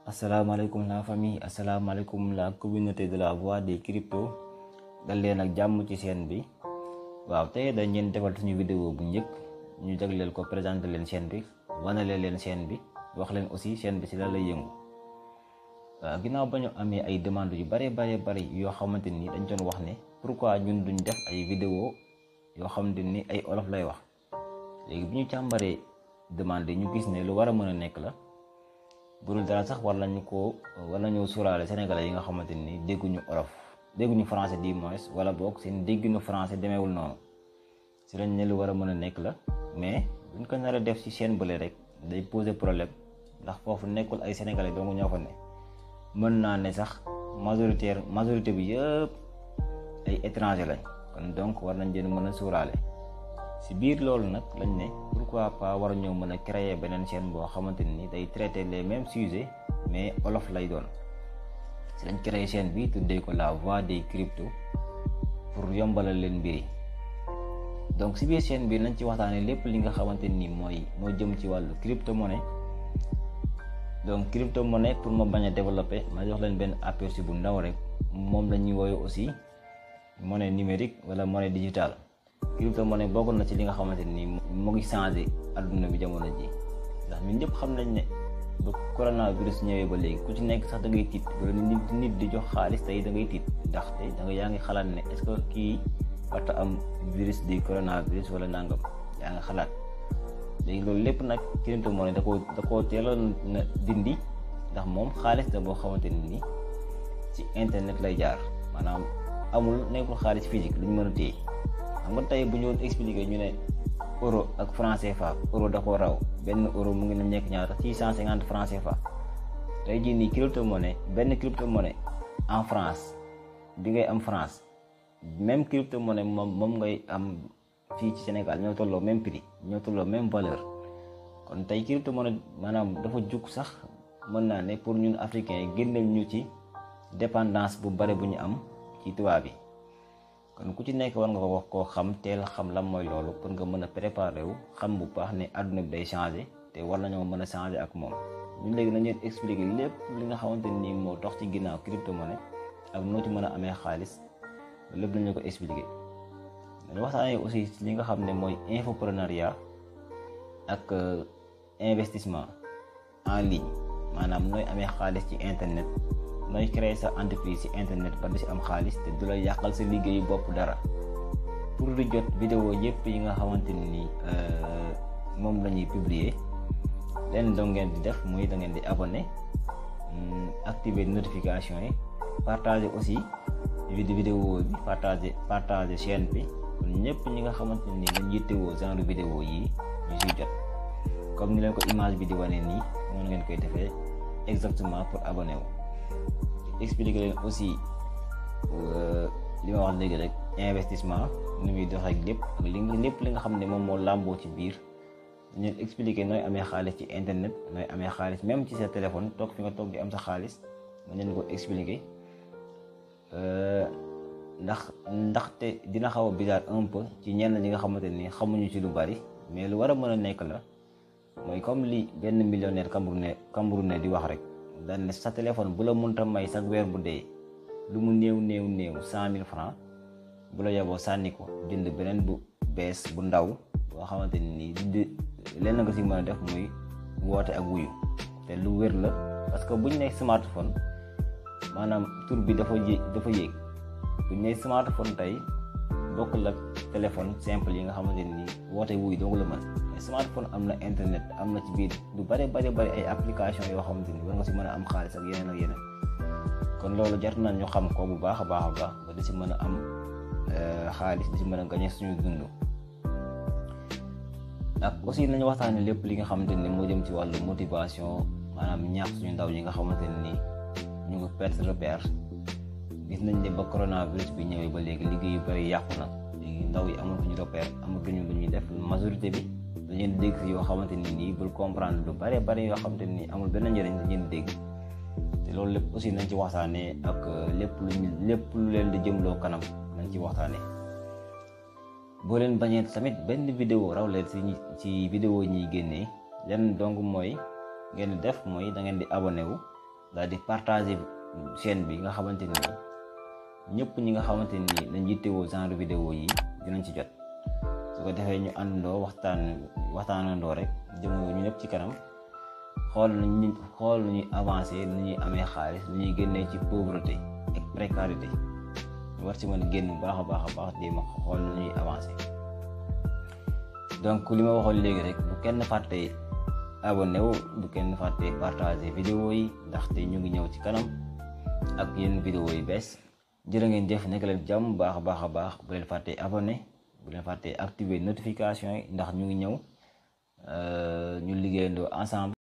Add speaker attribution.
Speaker 1: Assalamualaikum la famille, assalamualaikum la communauté de la voix des cryptos. dal leen ak jàmm ci chaîne bi. waaw tey dañ leen defal suñu vidéo bu njëkk ñu jagleel ko présenter leen chaîne bi, wanale leen chaîne bi, wax leen aussi chaîne bi ci la lay yëngu. Ginnaaw ba ñu amee ay demande yu bari yoo xamante ni dañ doon wax ne pourquoi ñun duñ def ay vidéo yoo xamante ni ay olof lay wax. léegi bi ñu càmbaree demande ñu gis ne lu war a mën a nekk la. burul dara sax war nañu sóoraale sénégalais yi nga xamante ni dégguñu olof, dégguñu français du moins, wala boog seen dégginu français demeewul noonu. si lañ ne lu war a mën a nekk la, mais buñ ko nar a def ci chaîne bële rek day poser problème, ndax foofu nekkul ay sénégalais dong ñoo fa ne. mën naa ne sax majorité bi yëpp ay étranger lañ, kon donc war nañ leen mën a sóoraale. si biir loolu nag lañ ne pourquoi pas war ñoo mën a créer beneen chaîne boo xamante ni day traiter les mêmes sujets mais olof lay doon. si lañ créer chaîne bi tuddee ko la voix des cryptos pour yombalal leen mbir yi. donc si biir chaîne bi nañ ci waxtaanee lépp li nga xamante ni moo jëm ci wàllu crypto-monnaie. donc crypto-monnaie, pour ma bañ a développer ma jox leen benn aperçu bu ndaw rek, moom la ñuy woowe aussi monnaie numérique wala monnaie digitale. crypto-monnaie bokk na ci li nga xamante ni mu ngi changé adduna bi jamono ji, ndax ñun ñëpp xam nañ ne ba coronavirus ñëwee ba léegi ku ci nekk sax da ngay tiit, wala nit di jox xaalis tey da ngay tiit, ndax tey yaa ngi xalaat ne est-ce que kii warta am virus di coronavirus wala nangam, yaa ngi xalaat. léegi loolu lépp nag crypto-monnaie da koo teeloon na dindi, ndax moom xaalis da boo xamante ni ci internet lay jaar, maanaam nekkul xaalis physique lu ñu mën a téye. xam nga tey bu ñu doon expliqué ñu ne euro ak franc CFA, euro da ko raw, benn euro mu ngi nekk ñaata 650 francs CFA. tey jii nii benn crypto-monnaie en France bi ngay am France, même crypto-monnaie moom ngay am fii ci Sénégal, ñoo tolloo même prix, ñoo tolloo même valeur. kon tey crypto-monnaie maanaam dafa jug sax mën naa ne pour ñun africains yi génneel ñu ci dépendance bu bare bu ñu am ci tubaab bi. kon ku ci nekk war nga ko wax koo xam, teel xam lan mooy loolu, pour nga mën a préparer wu xam bu baax ne àdduna bi day changer te war nañoo mën a changer ak moom. ñun léegi nañ leen expliquer lépp li nga xamante ni moo dox ci ginnaaw crypto-monnaie ak noo ci mën a amee xaalis, lépp nañ ko expliquer. dañu waxtaanee aussi li nga xam ne mooy infopreneuriat ak investissement en ligne, maanaam nooy amee xaalis ci internet, nooy créer sa entreprise ci internet ba di ci am xaalis te du la yàqal sa liggéeyu bopp dara. pour di jot vidéo yëpp yi nga xamante ni moom la ñuy publier, leen doo ngeen di def muy da ngeen di abonné, activer notification yi, partager aussi vidéo bi, partager chaîne bi, kon ñëpp ñi nga xamante ni dañ yittewoo genre vidéo yi ñu siy jot. comme ni leen ko image bi di wane nii, noonu ngeen koy defee exactement pour abonné wu. expliquer leen aussi li ma wax léegi rek, investissement ni muy doxee ak lépp li nga xam ne moom moo làmboo ci biir. dañu leen expliquer nooy amee xaalis ci internet, nooy amee xaalis même ci sa téléphone, toog fi nga toog di am sa xaalis, dañ leen ko expliquer. ndaxte dina xaw a bizarre un peu ci ñenn ñi nga xamante ni xamuñu ci lu bari, mais lu war a mën a nekk la. mooy comme li benn millionnaire camerounais di wax rek, daan ne sa téléphone bu la mënta may chaque weer bu dee lu mu néew 100 000 francs, bu la yaboo sànni ko jënd beneen bu bees bu ndaw boo xamante ni lenn nga si mën a def muy woote ak wuyu. te lu wér la, parce que buñ ne smartphone maanaam tur bi dafa yéeg. buñ ne smartphone tey bokkul ak téléphone simple yi nga xamante ni woote wuyu dong la mën. smartphone am na internet, am na ci biir lu bari ay application yoo xamante ni war nga si mën a am xaalis ak yeneen. kon loolu jar na ñu xam ko bu baax a baax ba di si mën a am xaalis, di si mën a gañe suñu dund. ak aussi nañu waxtaanee lépp li nga xamante ni moo jëm ci wàllu motivation, maanaam ñaax suñu ndaw yi nga xamante ni ñu ngi perdre repère. gis nañ ne ba coronavirus bi ñëwee ba léegi liggéey yu bari yàqu na, léegi ndaw yi amatuñu repère, amatuñu lu ñuy def. majorité bi dañu leen dégg si yoo xamante ni nii bul comprendre lu bari yoo xamante ni amul benn njëriñ dañu leen dégg. te loolu lépp aussi nañ ci waxtaanee ak lépp lu leen di jëmloo kanam nañ ci waxtaanee. boo leen bañee tamit benn vidéo raw leen ci vidéo yi ñuy génnee lenn dong mooy ngeen di def mooy da ngeen di abonné wu daal di partager chaîne bi nga xamante ni ñëpp ñi nga xamante ni dañ yittewoo genre vidéo yi dinañ ci jot. su ko defee ñu àndandoo waxtaanandoo rek jëmoo ñu ñëpp ci kanam xool nu ñuy avancer nu ñuy amee xaalis nu ñuy génnee ci pauvreté ak précarité ñu war ci mën a génn bu baax a baax di ma xool nu ñuy avancer. donc li ma waxoon léegi rek bu kenn fàtte abonné wu bu kenn fàtte partager vidéo yi ndaxte ñu ngi ñëw ci kanam ak yenn vidéo yi bees. jërë ngeen jëf, nekk leen jàmm baax a baax bu leen fàtte abonné bu leen fàtte activer notification yi ndax ñu ngi ñëw ñu liggéeyandoo ensemble.